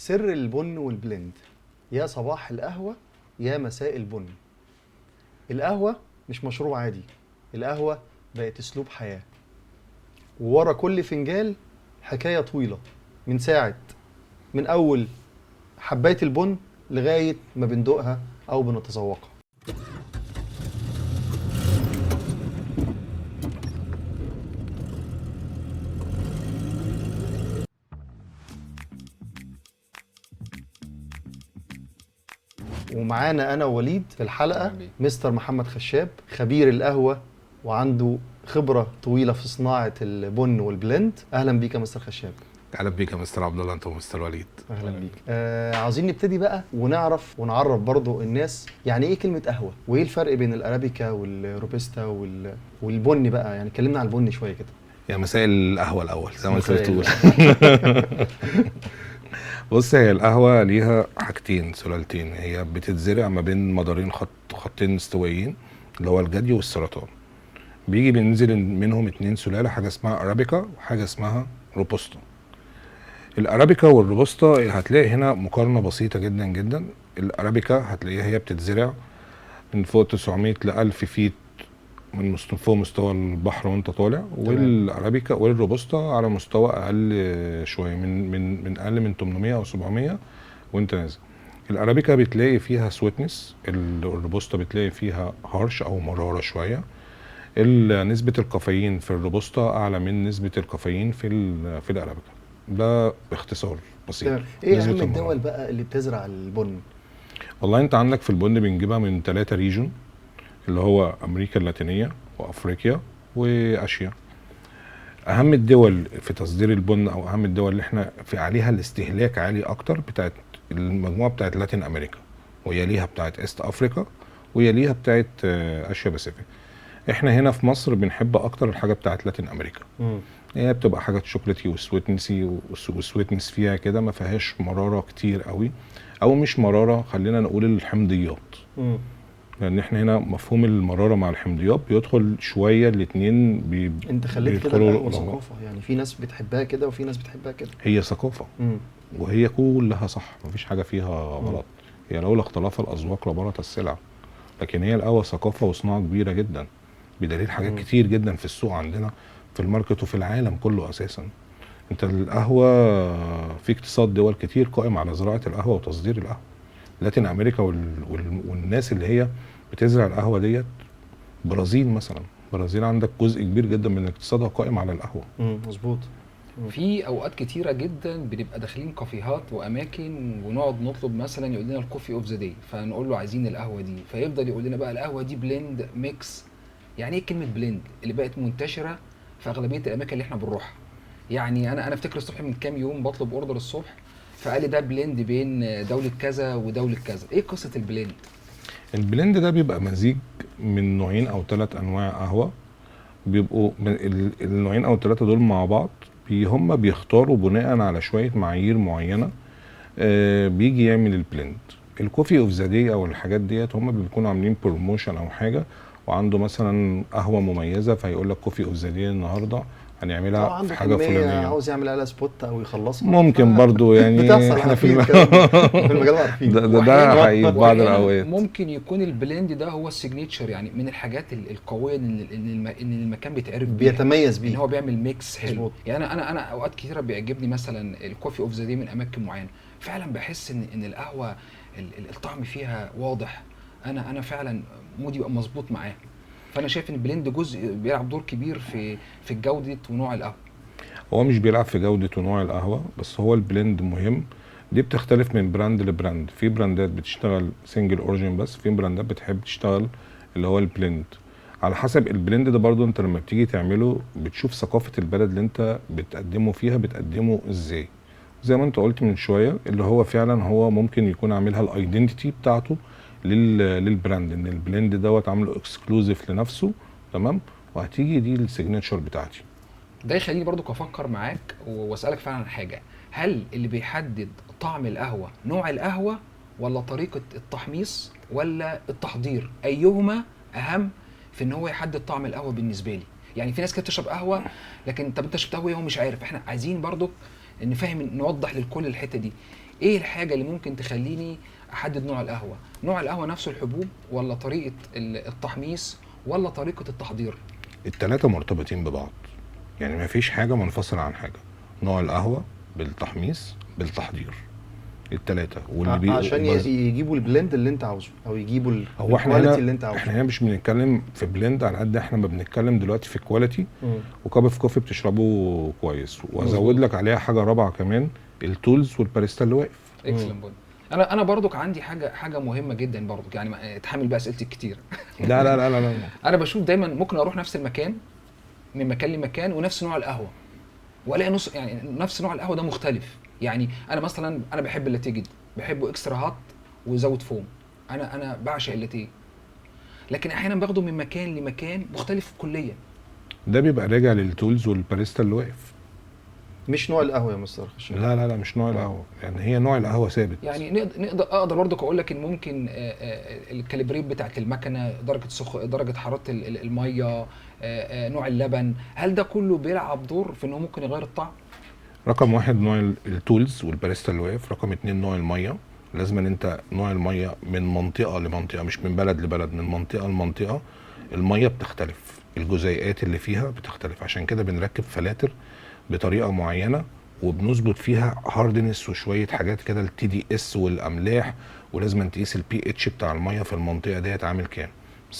سر البن وال blend، يا صباح القهوة يا مساء البن. القهوة مش مشروب عادي، القهوة بقت اسلوب حياة، وورا كل فنجال حكاية طويلة من ساعة من أول حباية البن لغاية ما بندوقها أو بنتذوقها. ومعانا أنا ووليد في الحلقة مستر محمد خشاب، خبير القهوة وعنده خبرة طويلة في صناعة البن وال blend. أهلا بيك يا مستر خشاب. اهلا بيك يا مستر عبد الله، انت ومستر وليد. اهلا بيك. عاوزين نبتدي بقى ونعرف ونعرف برضو الناس يعني ايه كلمة قهوة، وايه الفرق بين الارابيكا والروبستا والبن بقى. يعني اتكلمنا على البن شوية كده. يا مساء القهوة الاول زي ما انت بتقول. بص، هي القهوة ليها حاجتين، سلالتين. هي بتتزرع ما بين مدارين خطين استوائيين اللي هو الجدي والسرطان. بيجي بينزل منهم اتنين سلالة، حاجة اسمها ارابيكا وحاجه اسمها روبوستا. الارابيكا والروبوستا هتلاقي هنا مقارنة بسيطة جدا جدا. الارابيكا هتلاقيها هي بتتزرع من فوق 900 ل 1000 feet من فوق مستوى البحر وانت طالع، والارابيكا والروبوستا على مستوى اقل شوية من من من اقل من 800 او 700 وانت نازل. الارابيكا بتلاقي فيها sweetness، الروبوستا بتلاقي فيها harsh او مرارة شوية. نسبه الكافيين في الروبوستا اعلى من نسبه الكافيين في الارابيكا. ده باختصار بسيط. ايه اهم الدول بقى اللي بتزرع البن؟ والله انت عندك في البن بنجيبها من 3 region، اللي هو امريكا اللاتينية وافريقيا واسيا. اهم الدول في تصدير البن او اهم الدول اللي احنا في عليها الاستهلاك عالي اكتر بتاعت المجموعة بتاعت Latin America، ويليها بتاعت East Africa، ويليها بتاعت Asia Pacific. احنا هنا في مصر بنحب اكتر الحاجة بتاعت Latin America. هي بتبقى حاجة chocolatey و sweetnessy و sweetness فيها كده، ما فيهاش مرارة كتير قوي، او مش مرارة، خلينا نقول الحمضيات. لان احنا هنا مفهوم المرارة مع الحمضيات بيدخل شوية الاثنين. انت خليت كده القهوة ثقافة، يعني في ناس بتحبها كده وفي ناس بتحبها كده. هي ثقافة. وهي كلها صح، مفيش حاجة فيها غلط. هي لولا اختلاف الاذواق لبارت السلع، لكن هي القهوة ثقافة وصناعة كبيرة جدا، بدليل حاجات كتير جدا في السوق عندنا في ال market وفي العالم كله اساسا. انت القهوة في اقتصاد دول كتير قائم على زراعة القهوة وتصدير القهوة. Latin America والناس اللي هي بتزرع القهوة ديت، برازيل مثلا، برازيل عندك جزء كبير جدا من اقتصادها قائم على القهوة. مظبوط. في اوقات كتيرة جدا بنبقى داخلين كافيهات واماكن ونقعد نطلب، مثلا يقول لنا ال coffee of the day، فنقول له عايزين القهوة دي، فيفضل يقول لنا بقى القهوة دي blend mix. يعني ايه كلمة blend اللي بقت منتشرة في اغلبية الاماكن اللي احنا بنروحها؟ يعني انا افتكر الصبح من كام يوم بطلب order الصبح، فقال لي ده blend بين دولة كذا ودولة كذا. ايه قصة ال blend؟ ال blend ده بيبقى مزيج من نوعين او 3 انواع قهوة، بيبقوا النوعين او 3 دول مع بعض، هم بيختاروا بناء على شوية معايير معينة. بيجي يعمل ال blend. ال coffee of the day او الحاجات ديت هم بيكونوا عاملين promotion او حاجة، وعنده مثلا قهوة مميزة، فيقول لك coffee of the day النهارده هنعملها في حاجة فلانيه، عاوز يعمل عليها spot او يخلصها ممكن برضو. يعني احنا في المجال عارفين ده حقيقي في بعض الاوقات ممكن يكون ال blend ده هو ال signature، يعني من الحاجات القوية ان المكان بيتعرف بيها، بيتميز بيه، ان هو بيعمل mix حلو. يعني انا اوقات كتيرة بيعجبني مثلا ال coffee of the day من اماكن معينة، فعلا بحس ان القهوة الطعم فيها واضح. انا فعلا mood ي بقى مظبوط معاه. فانا شايف ان ال blend جزء بيلعب دور كبير في جوده ونوع القهوة. هو مش بيلعب في جوده ونوع القهوة بس، هو ال blend مهم. دي بتختلف من brand ل brand. في brand ات بتشتغل single origin بس، في brand ات بتحب تشتغل اللي هو ال blend. على حسب ال blend ده برضو انت لما بتيجي تعمله بتشوف ثقافة البلد اللي انت بتقدمه فيها بتقدمه ازاي. زي ما انت قلت من شوية، اللي هو فعلا هو ممكن يكون عاملها ال identity بتاعته لل brand، ان ال blend دوت عامله exclusive لنفسه، تمام، وهتيجي دي ال signature بتاعتي. ده يخليني برضو افكر معاك واسالك فعلا عن حاجة. هل اللي بيحدد طعم القهوة نوع القهوة، ولا طريقه التحميص، ولا التحضير؟ ايهما اهم في ان هو يحدد طعم القهوة بالنسبة لي؟ يعني في ناس كده بتشرب قهوة لكن طب انت شربت قهوة وهو مش عارف. احنا عايزين برضو نفهم، نوضح للكل الحتة دي. ايه الحاجة اللي ممكن تخليني احدد نوع القهوة؟ نوع القهوة نفسه الحبوب، ولا طريقه التحميص، ولا طريقه التحضير؟ التلاتة مرتبطين ببعض، يعني ما فيش حاجة منفصلة عن حاجة. نوع القهوة بالتحميص بالتحضير، التلاتة. واللي عشان يجيبوا ال blend اللي انت عاوزه، او يجيبوا ال quality اللي انت عاوزه. احنا هنا مش بنتكلم في blend على قد احنا ما بنتكلم دلوقتي في quality و cup of coffee بتشربه كويس. وازود لك عليها حاجة رابعه كمان، ال tools والباريستا اللي واقف. excellent point. انا برضك عندي حاجة مهمة جدا برضك، يعني اتحمل بقى اسئلتي الكتير. لا لا لا لا لا. انا بشوف دايما ممكن اروح نفس المكان من مكان لمكان ونفس نوع القهوة، والاقي نص يعني نفس نوع القهوة ده مختلف. يعني انا مثلا انا بحب اللاتيه جدا، بحبه extra hot وزود فوم، انا بعشق اللاتيه، لكن احيانا باخده من مكان لمكان مختلف كليا. ده بيبقى راجع لل tools والباريستا اللي واقف، مش نوع القهوة يا مستر خشب. لا لا لا، مش نوع القهوة، يعني هي نوع القهوة ثابت. يعني نقدر اقدر برضك اقول لك ان ممكن ال calibrate بتاعت المكنه، درجه حرارة المية، نوع اللبن، هل ده كله بيلعب دور في انه ممكن يغير الطعم؟ رقم واحد نوع ال tools والباريستا اللي واقف. رقم اتنين نوع المية، لازم ان انت نوع المية من منطقة لمنطقه، مش من بلد لبلد، من منطقة لمنطقه المية بتختلف، الجزيئات اللي فيها بتختلف. عشان كده بنركب فلاتر بطريقة معينة وبنظبط فيها hardness وشوية حاجات كده، ال TDS والاملاح، ولازم تقيس البي اتش بتاع المية في المنطقة ديت عامل كام.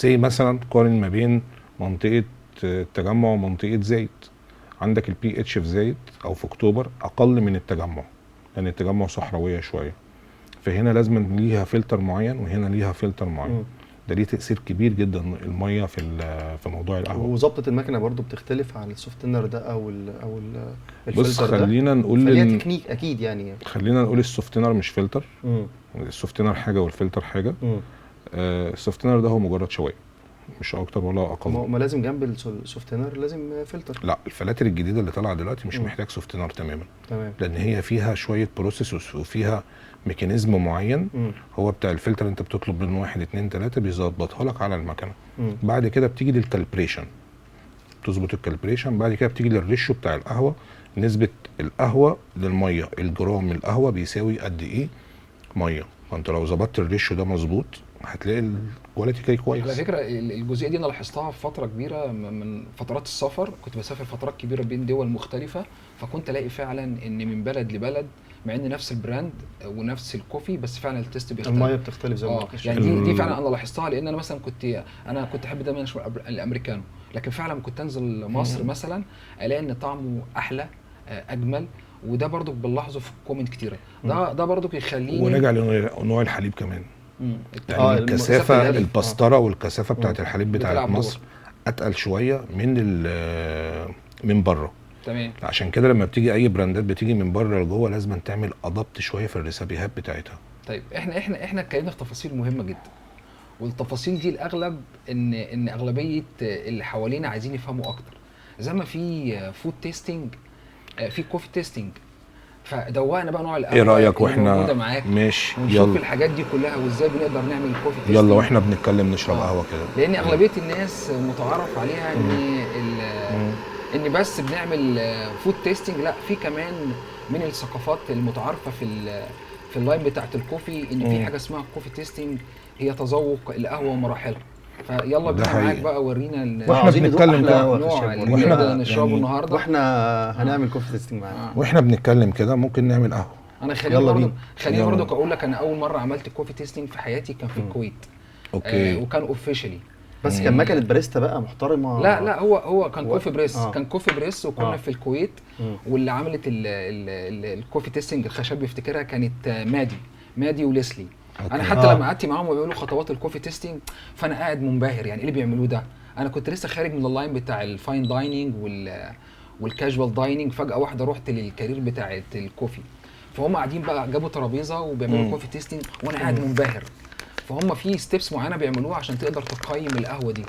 say مثلا قارن ما بين منطقة التجمع ومنطقة زايد، عندك البي اتش في زايد او في اكتوبر اقل من التجمع، لان التجمع صحراويه شوية، فهنا لازم ليها فلتر معين وهنا ليها فلتر معين. ده ليه تاثير كبير جدا المية في موضوع القهوة. وظبطه المكنه برضو بتختلف عن ال softener ده او ال الفلتر. بس خلينا نقول ليها تكنيك اكيد يعني. خلينا نقول ال softener مش فلتر. ال softener حاجة والفلتر حاجة. ال softener ده هو مجرد شوائب، مش اكتر ولا اقل. ما لازم جنب ال softener لازم فلتر. لا، الفلاتر الجديدة اللي طالعه دلوقتي مش محتاج softener تماما. تمام. لان هي فيها شوية process وفيها mechanism معين. هو بتاع الفلتر انت بتطلب منه 1 2 3 بيظبطها لك على المكنه. بعد كده بتيجي لل calibration، تظبط ال calibration. بعد كده بتيجي لل ratio بتاع القهوة، نسبه القهوة للمية، الجرام القهوة بيساوي قد ايه مية. فانت لو ظبطت ال ratio ده مظبوط هتلاقي ال quality جاي كويس. على فكرة الجزئية دي انا لاحظتها في فترة كبيرة من فترات السفر، كنت بسافر فترات كبيرة بين دول مختلفة، فكنت الاقي فعلا ان من بلد لبلد مع ان نفس ال brand ونفس ال coffee بس فعلا ال taste بيختلف، المية بتختلف زي ما يعني دي فعلا انا لاحظتها، لان انا مثلا كنت احب دايما اشرب الامريكانو، لكن فعلا كنت انزل مصر مثلا الاقي ان طعمه احلى اجمل، وده برضو بنلاحظه في comment كتيرة. ده برضو يخليني وراجع لنوع الحليب كمان. يعني الكثافة البسطره والكثافه بتاعت الحليب بتاعت مصر اتقل شوية من بره. تمام. عشان كده لما بتيجي اي brandات بتيجي من بره لجوه لازم تعمل adapt شوية في ال recipeهات بتاعتها. طيب احنا اتكلمنا في تفاصيل مهمة جدا، والتفاصيل دي الاغلب ان اغلبية اللي حوالينا عايزين يفهموا اكتر. زي ما في food tasting في coffee tasting، فدوقنا بقى نوع القهوة. ايه رايك واحنا ماشي ونشوف يلا الحاجات دي كلها وازاي بنقدر نعمل coffee tasting. يلا واحنا بنتكلم نشرب قهوة كده، لان اغلبية الناس متعارف عليها ان ان بس بنعمل food tasting. لا، في كمان من الثقافات المتعارفه في ال line بتاعه ال coffee ان في حاجة اسمها coffee tasting، هي تذوق القهوة ومراحلها. فيلا بينا معاك بقى، ورينا واحنا بنتكلم كده واحنا نشربه يعني النهارده، واحنا هنعمل coffee tasting معاك. واحنا بنتكلم كده ممكن نعمل قهوة. انا خليني برضو اقول لك، انا اول مرة عملت coffee tasting في حياتي كان في الكويت. okay. وكان officially، بس كان مكنه باريستا بقى محترمه. لا لا، هو كان coffee press. كان coffee press، وكنا في الكويت. واللي عملت ال coffee tasting الخشب بيفتكرها كانت مادي وليسلي. okay. انا حتى لما قعدت معاهم وبيقولوا خطوات ال coffee tasting، فانا قاعد منبهر، يعني ايه اللي بيعملوه ده؟ انا كنت لسه خارج من ال line بتاع ال fine dining وال casual dining، فجاة واحدة رحت لل career بتاعه ال coffee، فهم قاعدين بقى جابوا ترابيزة وبيعملوا coffee tasting وانا قاعد منبهر. فهم في steps معينة بيعملوها عشان تقدر تقيم القهوة دي.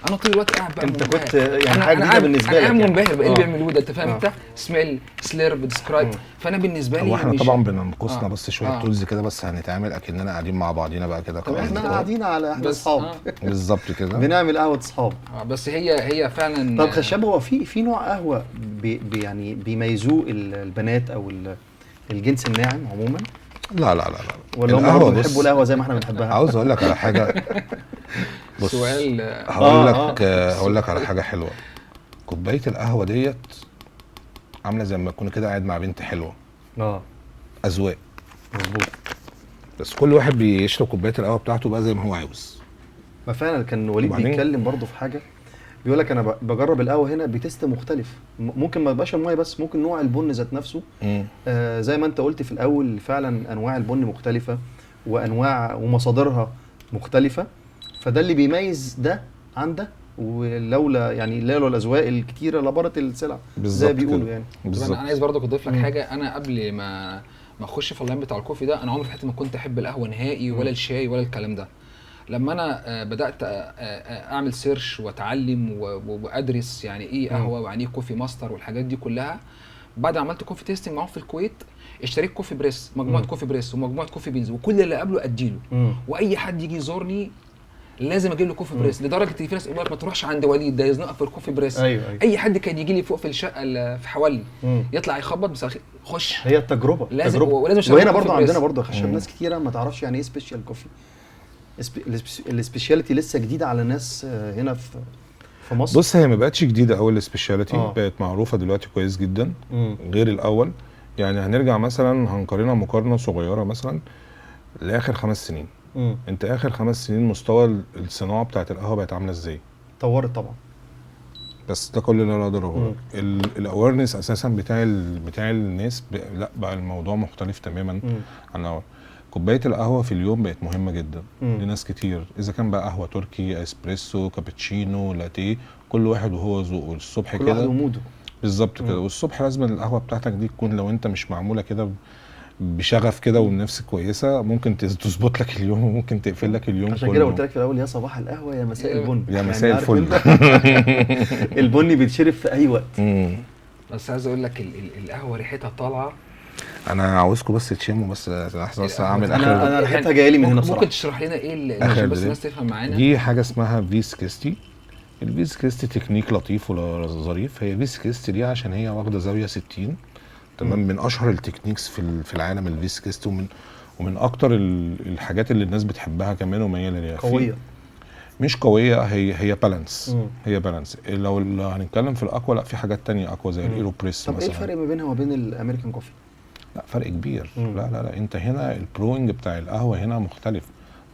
انا طول الوقت قاعد بقى انت كنت يعني حاجة جديدة بالنسبة لك، انا منبهر بقى ايه اللي بيعملوه ده، انت فاهم؟ انت smell slurp describe. فانا بالنسبة لي واحنا طبعا بننقصنا بس شوية tools كده، بس هنتعامل اكننا قاعدين مع بعضينا بقى كده. احنا قاعدين على احنا اصحاب بالظبط كده، بنعمل قهوة اصحاب. بس هي فعلا. طب خشاب، هو في نوع قهوة بي يعني بيميزوه البنات او الجنس الناعم عموما؟ لا لا لا لا، ولا هم برضه بيحبوا القهوة زي ما احنا بنحبها؟ عاوز اقول لك على حاجة. بص، سؤال. هقول لك هقول لك على حاجة حلوة. كوباية القهوة ديت عامله زي ما اكون كده قاعد مع بنت حلوة. اذواق. مظبوط. بس كل واحد بيشرب كوباية القهوة بتاعته بقى زي ما هو عاوز. ما فعلا كان وليد بيتكلم برضه في حاجة، بيقول لك انا بجرب القهوة هنا ب taste مختلف، ممكن ما يبقاش المية بس، ممكن نوع البن ذات نفسه. زي ما انت قلت في الاول، فعلا انواع البن مختلفة وانواع ومصادرها مختلفة، فده اللي بيميز ده عن ده، ولولا يعني لولا الاذواق الكتيرة لبرت السلع زي ما بيقولوا يعني. بالظبط. انا عايز برضه اضيف لك حاجة. انا قبل ما اخش في ال line بتاع ال coffee ده، انا عمري في حياتي ما كنت احب القهوة نهائي، ولا الشاي ولا الكلام ده. لما انا بدات اعمل search واتعلم وادرس يعني ايه قهوة ويعني ايه coffee master والحاجات دي كلها، بعد ما عملت coffee tasting معاهم في الكويت، اشتريت coffee press، مجموعة coffee press ومجموعة coffee beans، وكل اللي قابله اديله، واي حد يجي يزورني لازم اجيب له coffee press، لدرجة ان في ناس يقول لك ما تروحش عند وليد ده يزنقك في ال coffee press. أيوة. اي حد كان يجي لي فوق في الشقة اللي في حوالي يطلع يخبط بس خش. هي التجربة لازم تجربة. ولازم. وهنا برضه عندنا برضه خشب ناس كتيرة ما تعرفش يعني ايه special coffee. ال specialty لسه جديدة على ناس هنا في مصر. بص، هي ما بقتش جديدة اول ال specialty، بقت معروفة دلوقتي كويس جدا غير الاول. يعني هنرجع مثلا هنقارنها مقارنة صغيرة مثلا لاخر 5 سنين. انت اخر 5 سنين مستوى الصناعة بتاعت القهوة بقت عامله ازاي؟ طورت طبعا. بس ده كل اللي انا اقدر اقوله. ال awareness اساسا بتاع الناس لا بقى الموضوع مختلف تماما عن الاول. كوباية القهوة في اليوم بقت مهمة جدا لناس كتير، اذا كان بقى قهوة تركي، اسبريسو، كابتشينو، لاتية، كل واحد وهو ذوقه. الصبح كده كل واحد و mood ه. بالظبط كده. والصبح لازم القهوة بتاعتك دي تكون، لو انت مش معمولة كده بشغف كده والنفس كويسة، ممكن تظبط لك اليوم وممكن تقفل لك اليوم. عشان كده قلت لك في الاول يا صباح القهوة يا مساء البن، يا مساء يعني الفل. البن بيتشرب في اي وقت. بس عايز اقول لك القهوة ريحتها طالعه. انا عاوزكم بس تشموا بس لحظة، بس اعمل اخر. انا ريحتها جاية لي من هنا بصراحة. ممكن تشرح لنا ايه عشان بس الناس تفهم معانا؟ دي حاجة اسمها V60. ال V60 تكنيك لطيف وظريف. هي V60 دي عشان هي واخده زاوية 60، تمام. من اشهر ال techniques في العالم ال V60، ومن اكتر الحاجات اللي الناس بتحبها كمان ومياله ليها. قوية مش قوية، هي balance. هي balance. لو هنتكلم في الاقوى، لا في حاجات تانية اقوى زي ال AeroPress مثلا. طب ايه الفرق ما بينها وبين ال American coffee؟ لا فرق كبير. لا لا لا، انت هنا ال brewing بتاع القهوة هنا مختلف.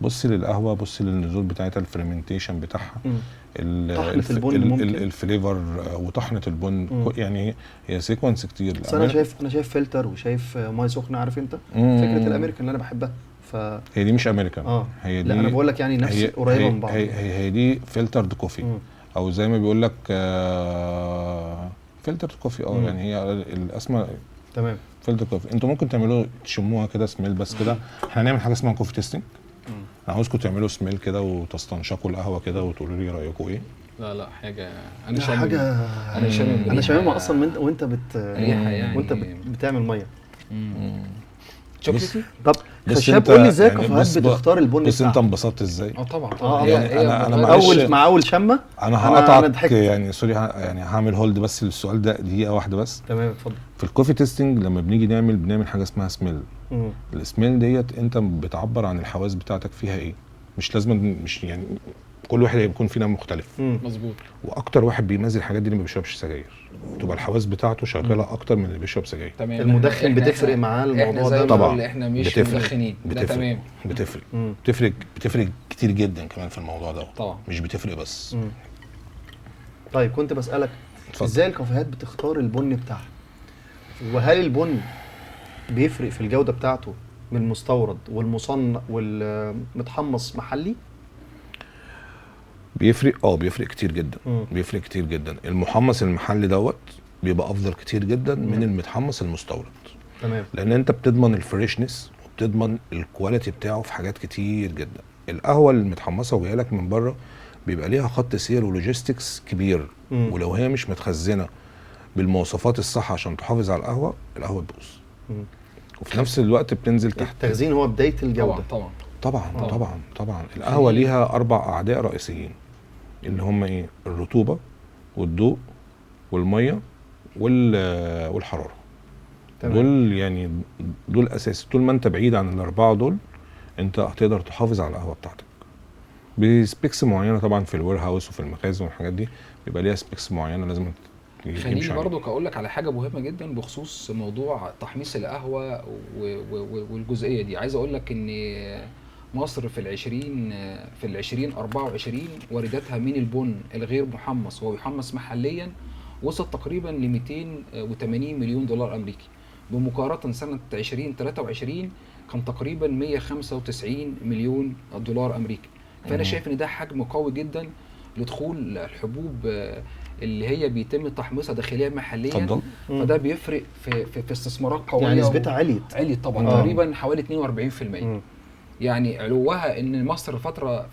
بص للقهوة، بص للنزول بتاعتها، ال fermentation بتاعها، طحنه البن، ممكن ال flavor وطحنه البن. يعني هي sequence كتير. بس انا شايف فلتر وشايف مية سخنة، عارف انت فكرة الامريكان اللي انا بحبها. هي دي مش امريكان. هي دي، لا انا بقول لك يعني نفس قريبه من بعض. هي دي filtered coffee، او زي ما بيقول لك filtered coffee. يعني هي الاسماء تمام. filter coffee. انتوا ممكن تعملوا تشموها كده سميل بس كده. احنا هنعمل حاجة اسمها coffee tasting. انا عاوزكم تعملوا سميل كده وتستنشقوا القهوة كده وتقولوا لي رايكم ايه. لا لا حاجة، انا شامم حاجة، انا شاممها اصلا وانت ريحه يعني، وانت بتعمل مية. شوكليتي. طب خشاب قول لي ازاي كافيهات بتختار البن؟ بس انت انبسطت ازاي؟ طبعا طبعا. يعني انا اول مع اول شمه انا هقطعك، يعني sorry، يعني هعمل hold بس للسؤال ده دقيقة واحدة بس. تمام اتفضل. في ال coffee tasting لما بنيجي بنعمل حاجة اسمها smell. ال smell ديت انت بتعبر عن الحواس بتاعتك فيها ايه. مش لازم، مش يعني كل واحد هيكون فينا مختلف. مظبوط. واكتر واحد بيميز الحاجات دي اللي ما بيشربش سجاير، تبقى الحواس بتاعته شغالة اكتر من اللي بيشرب سجاير. تمام. المدخن بتفرق معاه الموضوع ده طبعا. احنا مش مدخنين. بتفرق. تمام. بتفرق. بتفرق كتير جدا كمان في الموضوع ده طبعا. مش بتفرق بس. طيب كنت بسالك ازاي الكافيهات بتختار البن بتاعها، وهل البن بيفرق في الجودة بتاعته من المستورد والمصنع والمتحمص محلي؟ بيفرق. بيفرق كتير جدا. بيفرق كتير جدا. المحمص المحلي دوت بيبقى افضل كتير جدا من المتحمص المستورد. تمام. لان انت بتضمن ال freshness وبتضمن ال quality بتاعه في حاجات كتير جدا. القهوة المتحمصه وجاية لك من بره بيبقى ليها خط سير و logistics كبير. ولو هي مش متخزنه بالمواصفات الصح عشان تحافظ على القهوة، القهوة تبوظ. وفي نفس الوقت بتنزل تحت. التخزين هو بداية الجودة. طبعا طبعا طبعا طبعا, طبعا. القهوة ليها 4 اعداء رئيسيين اللي هم ايه؟ الرطوبة والضوء والمية والحرارة. تمام. دول يعني دول اساس. طول ما انت بعيد عن الاربعة دول انت هتقدر تحافظ على القهوة بتاعتك ب specs معينة. طبعا في ال warehouse وفي المخازن والحاجات دي بيبقى ليها specs معينة لازم خليني يمشي عليها. برضو اقول لك على حاجة مهمة جدا بخصوص موضوع تحميص القهوة والجزئيه دي. عايز اقول لك ان مصر في 2024 وارداتها من البن الغير محمص وهو يحمص محليا وصل تقريبا ل 280 مليون دولار امريكي، بمقارنه سنة 2023 كان تقريبا 195 مليون دولار امريكي. فانا شايف ان ده حجم قوي جدا لدخول الحبوب اللي هي بيتم تحميصها داخليا محليا. اتفضل. فده بيفرق في في استثمارات قوية، يعني نسبتها عليت عليت طبعا تقريبا حوالي 42%. يعني علوها ان مصر فترة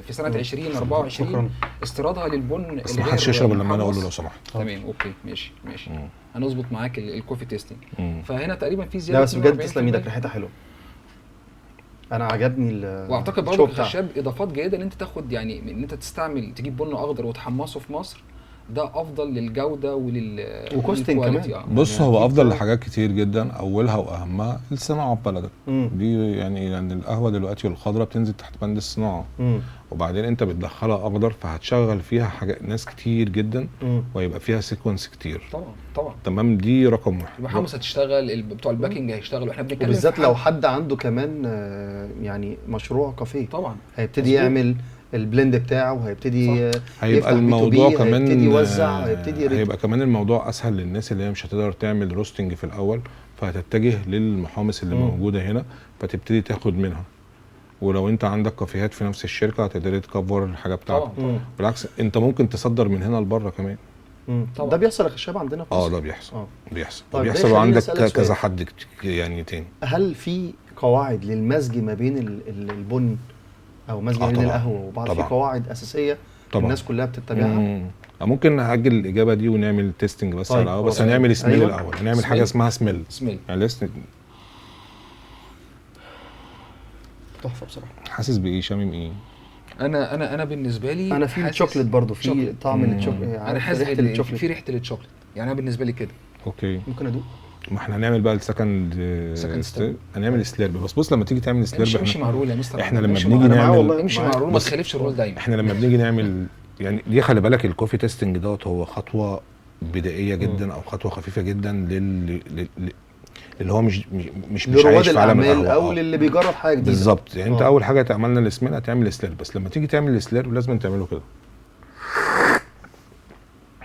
في سنة 2024 استيرادها للبن بس ما حدش يشرب الا لما انا اقول له لو سمحت. تمام okay ماشي ماشي، هنظبط معاك ال coffee tasting. فهنا تقريبا في زيادة. لا بس بجد تسلم ايدك، ريحتها حلوة، انا عجبني. واعتقد برضه خشاب اضافات جيدة ان انت تاخد، يعني ان انت تستعمل تجيب بن اخضر وتحمصه في مصر، ده افضل للجودة و costing كمان. بص هو افضل لحاجات كتير جدا، اولها واهمها الصناعة في بلدك. دي يعني لان القهوة دلوقتي الخضراء بتنزل تحت بند الصناعة. وبعدين انت بتدخلها اخضر، فهتشغل فيها حاجات ناس كتير جدا، ويبقى فيها sequence كتير. طبعا طبعا تمام، دي رقم واحد. المحمص هتشتغل، بتوع ال packing هيشتغلوا، احنا بنتكلم وبالذات لو حد عنده كمان يعني مشروع كافيه طبعا هيبتدي يعمل ال blend بتاعه، وهيبتدي هيبقى الموضوع كمان هيبتدي يوزع، هيبتدي هيبقى كمان الموضوع اسهل للناس اللي هي مش هتقدر تعمل roasting في الاول، فهتتجه للمحامص اللي موجودة هنا فتبتدي تاخد منها. ولو انت عندك كافيهات في نفس الشركة هتقدر ت cover الحاجة بتاعتك. بالعكس انت ممكن تصدر من هنا لبره كمان. طبعا. ده بيحصل يا خشاب عندنا في مصر. ده بيحصل. بيحصل. طيب بيحصل وعندك كذا حد يعني تاني. هل في قواعد للمزج ما بين البن او مزج بين القهوة وبعض؟ في قواعد اساسية طبعا الناس كلها بتتبعها؟ ممكن نأجل الاجابة دي ونعمل tasting بس. طيب على بس هنعمل smell. أيوة. الاول هنعمل حاجة اسمها smell. يعني لسه تحفة بصراحة. حاسس بايه؟ شامم ايه؟ انا بالنسبة لي انا في الشوكليت برضو، في طعم الشوكليت. انا حاسس في ريحه الشوكليت، يعني انا بالنسبة لي كده. okay ممكن ادوق؟ ما احنا هنعمل بقى ال second step، هنعمل slurp. بس بص لما تيجي تعمل slurp امشي مع ال rule يا مستر. احنا لما بنيجي نعمل امشي مع ال rule، ما تخالفش ال rule دايما. احنا لما بنيجي نعمل يعني دي، خلي بالك ال coffee tasting دوت هو خطوة بدائية جدا او خطوة خفيفة جدا اللي هو مش مش مش عايش في عالم القهوة او للي بيجرب حاجة جديدة. بالظبط. يعني انت اول حاجة تعملنا ال smell، هتعمل slurp. بس لما تيجي تعمل slurp لازم تعمله كده.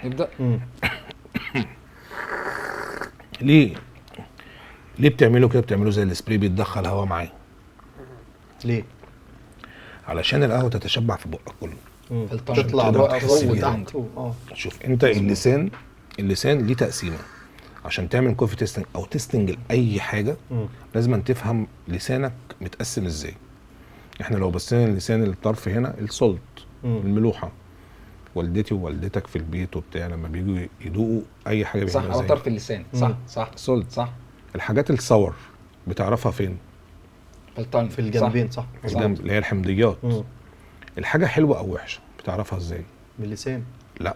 نبدا. ليه بتعمله كده؟ بتعمله زي السبراي، بيتدخل هواء معاه. ليه؟ علشان القهوة تتشبع في بقك كله، تطلع بقى فوق وتحت. شوف انت اللسان ليه تقسيمه. عشان تعمل coffee tasting او tasting لاي حاجة لازم تفهم لسانك متقسم ازاي. احنا لو بصينا لسان الطرف هنا، ال salt، الملوحه، والدتي ووالدتك في البيت وبتاع لما بيجوا يدوقوا اي حاجة صح على طرف اللسان. صح صح salt صح. الحاجات ال sour بتعرفها فين؟ في الجنبين. صح, صح. الجنب اللي هي الحمضيات. الحاجة حلوة او وحشة بتعرفها ازاي؟ باللسان. لا،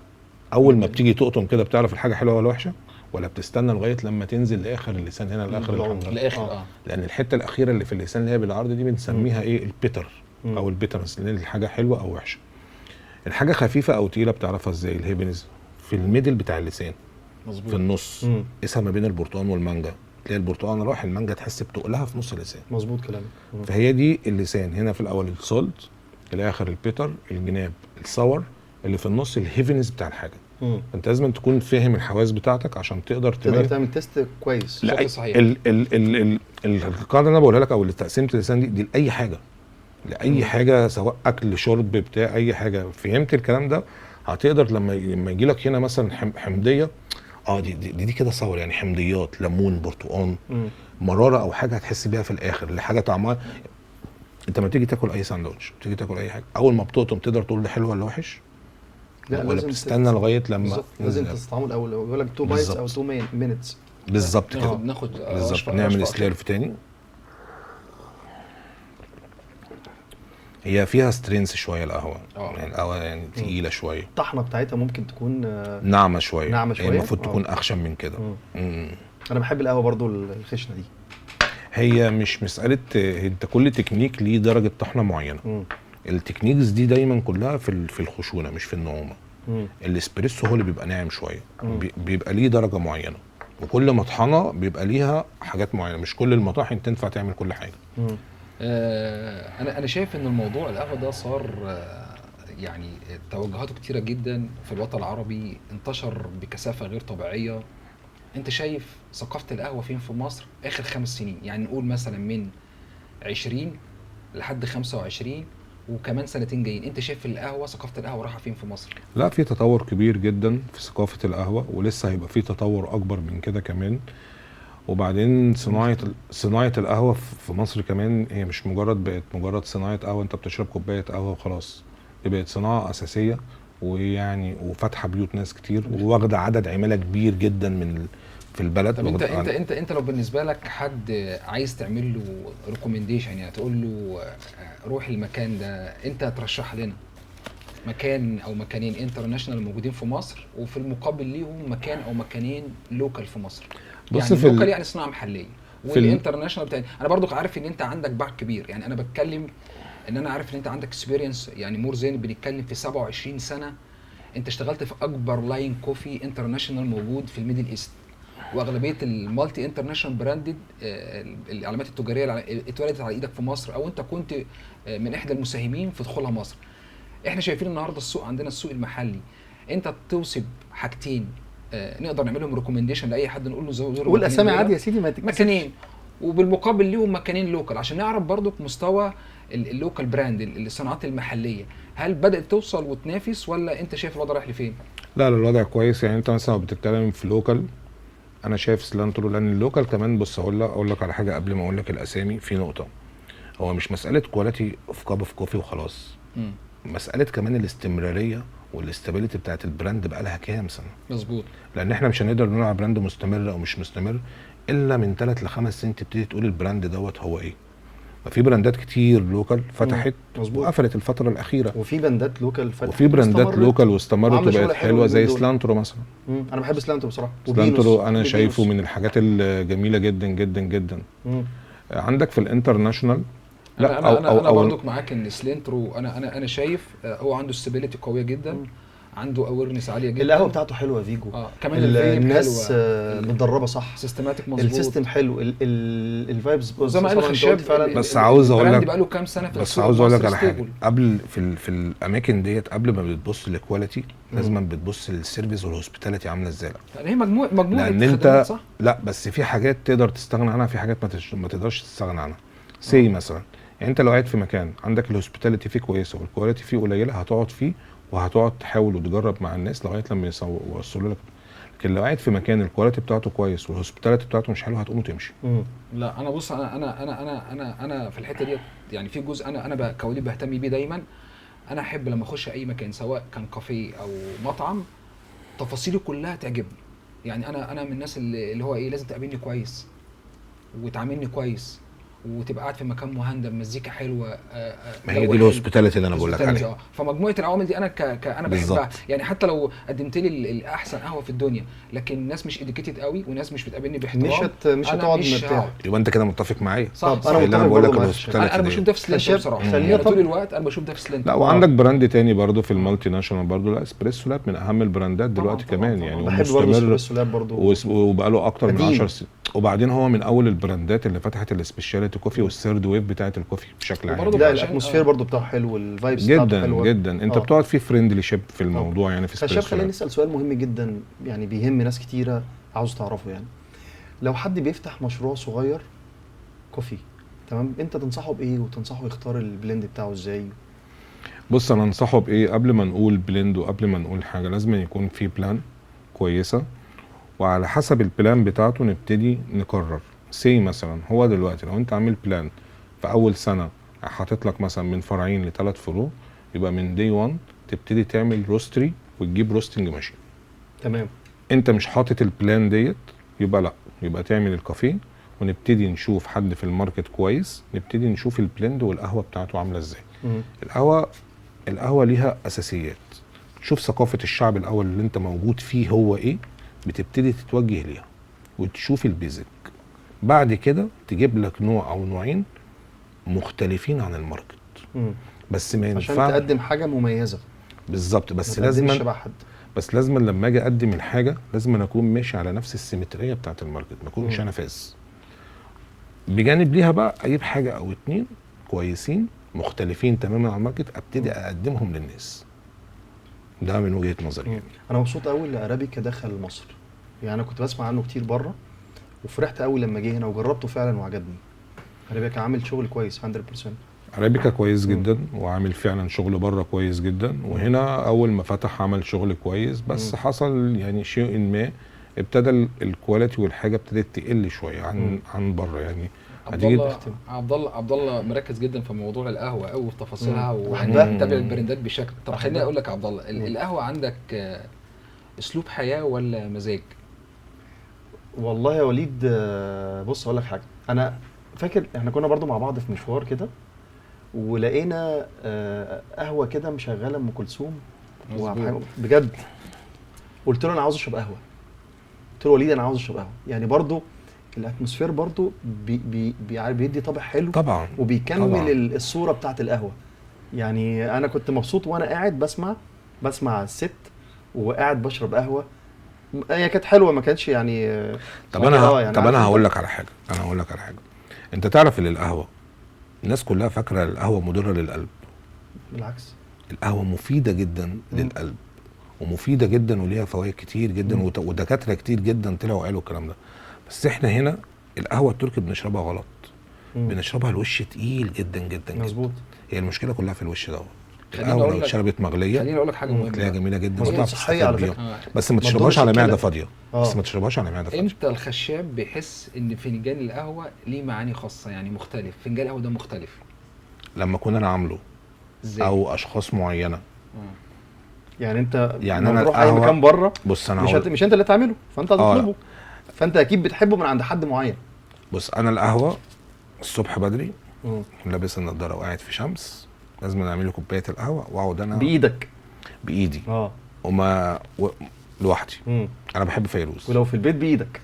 اول ما بتيجي تقطم كده بتعرف الحاجة حلوة ولا وحشة، ولا بتستنى لغاية لما تنزل لاخر اللسان هنا لاخر الحمض لاخر لان الحتة الاخيرة اللي في اللسان اللي هي بالعرض دي بنسميها ايه؟ ال bitter او ال bitterness، لان الحاجة حلوة او وحشة. الحاجة خفيفة او تقيلة بتعرفها ازاي؟ اللي هي بنزل في ال middle بتاع اللسان. مظبوط. في النص. قيسها ما بين البرتقال والمانجا، تلاقي البرتقال راح، المانجا تحس بتقلها في نص اللسان. مظبوط كلامك. فهي دي اللسان هنا في الاول ال salt، الاخر ال bitter، الجناب ال sour، اللي في النص ال heaviness بتاع الحاجة. انت لازم تكون فاهم الحواس بتاعتك عشان تقدر تعمل taste كويس. لا صحيح. القاعدة اللي انا بقولها لك او اللي تقسيمه اللسان دي لاي حاجة، لاي حاجة، سواء اكل شرب بتاع اي حاجة. فهمت الكلام ده؟ هتقدر لما يجي لك هنا مثلا حمضيه، دي دي, دي كده sour، يعني حمضيات، ليمون، برتقان، مرارة او حاجة هتحس بيها في الاخر، لحاجة طعمها. انت لما تيجي تاكل اي ساندوتش، تيجي تاكل اي حاجة، اول ما بتقطم تقدر تقول ده حلو ولا وحش؟ لا، ولا بتستنى لغاية لما لازم تستطعمه الاول. يقول لك 2 bites او 2 minutes بالظبط كده. ناخد بالظبط. نعمل slurp تاني. هي فيها strength شوية القهوة، يعني القهوة يعني تقيلة شوية. الطحنه بتاعتها ممكن تكون ناعمة شوية، المفروض تكون اخشن من كده. انا بحب القهوة برضو الخشنة دي. هي مش مسالة، انت كل تكنيك ليه درجه طحنه معينة. ال techniques دي دايما كلها في الخشونه مش في النعومه. الاسبريسو هو اللي بيبقى ناعم شوية، بيبقى ليه درجه معينة، وكل مطحنه بيبقى ليها حاجات معينة، مش كل المطاحن تنفع تعمل كل حاجة. انا شايف ان الموضوع القهوة ده صار يعني توجهاته كتيرة جدا في الوطن العربي، انتشر بكثافة غير طبيعية. انت شايف ثقافة القهوة فين في مصر اخر 5 سنين؟ يعني نقول مثلا من 20 لحد 25 وكمان سنتين جايين، انت شايف القهوة، ثقافة القهوة رايحة فين في مصر؟ لا، في تطور كبير جدا في ثقافة القهوة، ولسه هيبقى في تطور اكبر من كده كمان. وبعدين صناعة القهوة في مصر كمان هي مش مجرد بقت مجرد صناعة قهوة، انت بتشرب كوباية قهوة وخلاص. دي بقت صناعة اساسية، ويعني وفاتحه بيوت ناس كتير، وواخده عدد عماله كبير جدا من في البلد. طب انت انت انت انت لو بالنسبة لك حد عايز تعمل له recommendation، يعني تقول له روح المكان ده، انت ترشح لنا مكان او مكانين international موجودين في مصر، وفي المقابل ليهم مكان او مكانين local في مصر. بص، يعني local يعني صناعة محليه، وال international بتاع. انا برضو عارف ان انت عندك باع كبير، يعني انا بتكلم ان انا عارف ان انت عندك experience، يعني more than بنتكلم في 27 سنة انت اشتغلت في اكبر line coffee international موجود في ال Middle East، واغلبيه ال multi international branded العلامات التجارية اتولدت على ايدك في مصر، او انت كنت من احدى المساهمين في دخولها مصر. احنا شايفين النهارده السوق عندنا، السوق المحلي، انت توصف حاجتين نقدر نعملهم recommendation لاي حد نقول له زور، قول اسامي عادي يا سيدي، ما تكسفش. مكانين، وبالمقابل ليهم مكانين local، عشان نعرف برضك مستوى ال local brand، الصناعات المحلية، هل بدات توصل وتنافس، ولا انت شايف الوضع رايح لفين؟ لا، الوضع كويس. يعني انت مثلا بتتكلم في local، انا شايف سلانترو، لان ال local كمان. بص، اقول لك على حاجة قبل ما اقول لك الاسامي. في نقطة، هو مش مسالة quality of cup of coffee وخلاص، مسالة كمان الاستمرارية وال stability بتاعت ال brand بقى لها كام سنة. مظبوط. لان احنا مش هنقدر نقول على brand مستمر او مش مستمر الا من 3 ل 5 سنين تبتدي تقول ال brand دوت هو ايه. ما في brand ات كتير local فتحت وقفلت الفترة الاخيرة، وفي brand ات local فتحت، وفي brand ات local واستمرت وبقت حلوة زي سلانترو مثلا. انا بحب سلانترو بصراحة. سلانترو انا شايفه من الحاجات الجميلة جدا جدا جدا. عندك في ال international، لا، انا برضك معاك ان سلانترو انا شايف هو عنده stability قوية جدا، عنده awareness عالية جدا، القهوة بتاعته حلوة فيجو. كمان الناس متدربه صح، systematic مظبوط، ال system حلو، ال vibes زي ما قال الخشاب فعلا. بس عاوز اقول لك بقى له كام سنة في بس عاوز اقول لك على حاجة قبل في الاماكن ديت، قبل ما بتبص لل quality لازم بتبص لل service وال hospitality عامله ازاي. يعني هي مجموعة لان انت صح؟ لا، بس في حاجات تقدر تستغنى عنها، في حاجات ما تقدرش تستغنى عنها. say مثلا، يعني انت لو قاعد في مكان عندك ال hospitality فيه كويسة وال quality فيه قليله، هتقعد فيه وهتقعد تحاول وتجرب مع الناس لغاية لما يوصلوا لك. لكن لو قاعد في مكان ال quality بتاعته كويس وال hospitality بتاعته مش حلوة، هتقوم وتمشي. لا، انا بص، انا انا انا انا انا انا في الحتة دي، يعني في جزء انا كوليد بهتم بيه دايما. انا احب لما اخش اي مكان سواء كان كافيه او مطعم، تفاصيله كلها تعجبني. يعني انا من الناس اللي هو ايه، لازم تقابلني كويس وتعاملني كويس، وتبقى قاعد في مكان مهندم، مزيكا حلوة. ما هي دي ال hospitality اللي انا بقول لك عليها. فمجموعه العوامل دي انا انا بحبها. يعني حتى لو قدمت لي الاحسن قهوة في الدنيا، لكن الناس مش educated قوي، وناس مش بتقابلني باحترام، مش هتقعد مرتاح. يبقى انت كده متفق معايا. صح. انا متفق، بقول لك ال hospitality. انا بشوف ده في سلنترو بصراحة، يعني طول الوقت انا بشوف ده في سلنترو. لا، وعندك brand تاني برضو في ال multinational برضو، لا اسبريسو لاب من اهم ال brand ات دلوقتي كمان. يعني بحب برضو اسبريسو لاب برضو، وبقى له اكتر من 10 سنين. وبعدين هو من اول ال brand ات اللي فتحت ال specialty coffee وال third wave بتاعه ال coffee بشكل عام. لا، ال atmosphere برضو بتاعه حلو، وال vibes بتاعته حلوة جدا. انت بتقعد فيه friendly ship في الموضوع. يعني في خشاب، خلينا نسال سؤال مهم جدا، يعني بيهم ناس كتيرة عاوز تعرفه. يعني لو حد بيفتح مشروع صغير coffee، تمام، انت تنصحه بايه، وتنصحه يختار ال blend بتاعه ازاي؟ بص، انا انصحه بايه قبل ما نقول blend وقبل ما نقول حاجة، لازم يكون في plan كويسة، وعلى حسب ال plan بتاعته نبتدي نقرر. say مثلا هو دلوقتي لو انت عامل plan في اول سنة حاطط لك مثلا من فرعين ل3 فروع، يبقى من day 1 تبتدي تعمل roastery وتجيب roasting machine. تمام. انت مش حاطط ال plan ديت، يبقى لا، يبقى تعمل الكافيه ونبتدي نشوف حد في ال market كويس، نبتدي نشوف ال blend والقهوة بتاعته عامله ازاي. القهوة ليها اساسيات، شوف ثقافة الشعب الاول اللي انت موجود فيه هو ايه، بتبتدي تتوجه ليها. وتشوف ال basic، بعد كده تجيب لك نوع او نوعين مختلفين عن ال market. بس ما ينفعش عشان تقدم حاجة مميزة. بالظبط، بس لازم بس لازم لما اجي اقدم الحاجة لازم أنا اكون ماشي على نفس ال symmetry بتاعه ال market، ما اكونش انا فاز. بجانب ليها بقى اجيب حاجة او اتنين كويسين مختلفين تماما عن ال market، ابتدي اقدمهم للناس. ده من وجهه نظري يعني. انا مبسوط قوي ان ارابيكا دخل مصر، يعني انا كنت بسمع عنه كتير بره وفرحت قوي لما جه هنا وجربته فعلا وعجبني. ارابيكا عامل شغل كويس 100%. ارابيكا كويس جدا وعامل فعلا شغل بره كويس جدا، وهنا اول ما فتح عمل شغل كويس، بس حصل يعني شيء ما ابتدى ال quality والحاجة ابتدت تقل شوية عن بره يعني. عبد الله مركز جدا في موضوع القهوة قوي وفي تفاصيلها ومتابع البراندات بشكل. طب خليني اقول لك يا عبد الله، القهوة عندك اسلوب حياة ولا مزاج؟ والله يا وليد بص اقول لك حاجة، انا فاكر احنا كنا برضو مع بعض في مشوار كده ولقينا قهوة كده مشغله ام كلثوم بجد، قلت له انا عاوز اشرب قهوة، قلت له وليد انا عاوز اشرب قهوة. يعني برضو ال atmosphere برضو بي بي بيدي طابع حلو طبعا، وبيكمل طبعا الصورة بتاعت القهوة. يعني انا كنت مبسوط وانا قاعد بسمع الست وقاعد بشرب قهوة، هي كانت حلوة ما كانتش يعني. طب انا يعني طب انا هقول لك على حاجة، انا هقول لك على حاجة. انت تعرف ان القهوة الناس كلها فاكره القهوة مضرة للقلب. بالعكس، القهوة مفيدة جدا للقلب ومفيدة جدا وليها فوائد كتير جدا، ودكاترة كتير جدا طلعوا قالوا الكلام ده. بس احنا هنا القهوة التركي بنشربها غلط، بنشربها الوش تقيل جدا جدا. مظبوط، هي المشكلة كلها في الوش دوت. القهوة لو اتشربت مغليه، خليني اقول لك حاجة مهمة، تلاقيها جميلة جدا وتعرف صحية على فكرة، بس ما تشربهاش على معده فاضية. بس ما تشربهاش على معده فاضية. امتى الخشاب بيحس ان فنجان القهوة ليه معاني خاصة، يعني مختلف؟ فنجان القهوة ده مختلف لما اكون انا عامله ازاي؟ او اشخاص معينة. يعني انت يعني انا تروح اي مكان بره، بص انا مش انت اللي تعمله، فانت هتطلبه، فانت اكيد بتحبه من عند حد معين. بص انا القهوة الصبح بدري لابس النضارة وقاعد في شمس، لازم اعمل له كوباية القهوة واقعد انا بايدك، بايدي وما لوحدي. انا بحب فيروز، ولو في البيت بايدك.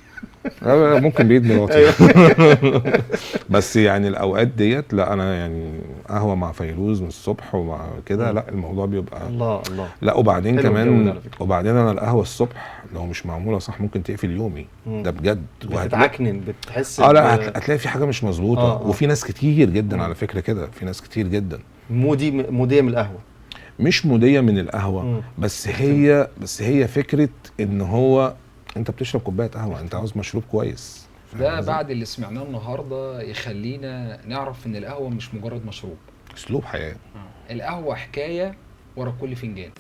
ممكن بايد مراتي. بس يعني الاوقات ديت لا، انا يعني قهوة مع فيروز من الصبح ومع كده، لا الموضوع بيبقى الله الله. لا وبعدين كمان، وبعدين انا القهوة الصبح لو مش معمولة صح ممكن تقفل يومي. ده بجد، بتتعكنن، بتحس لا هتلاقي في حاجة مش مظبوطة. وفي ناس كتير جدا على فكرة كده، في ناس كتير جدا moody من القهوة، مش moody من القهوة، بس هي بس هي فكرة ان هو انت بتشرب كوباية قهوة، انت عاوز مشروب كويس. ده بعد اللي سمعناه النهارده يخلينا نعرف ان القهوة مش مجرد مشروب، اسلوب حياة. القهوة حكاية ورا كل فنجان.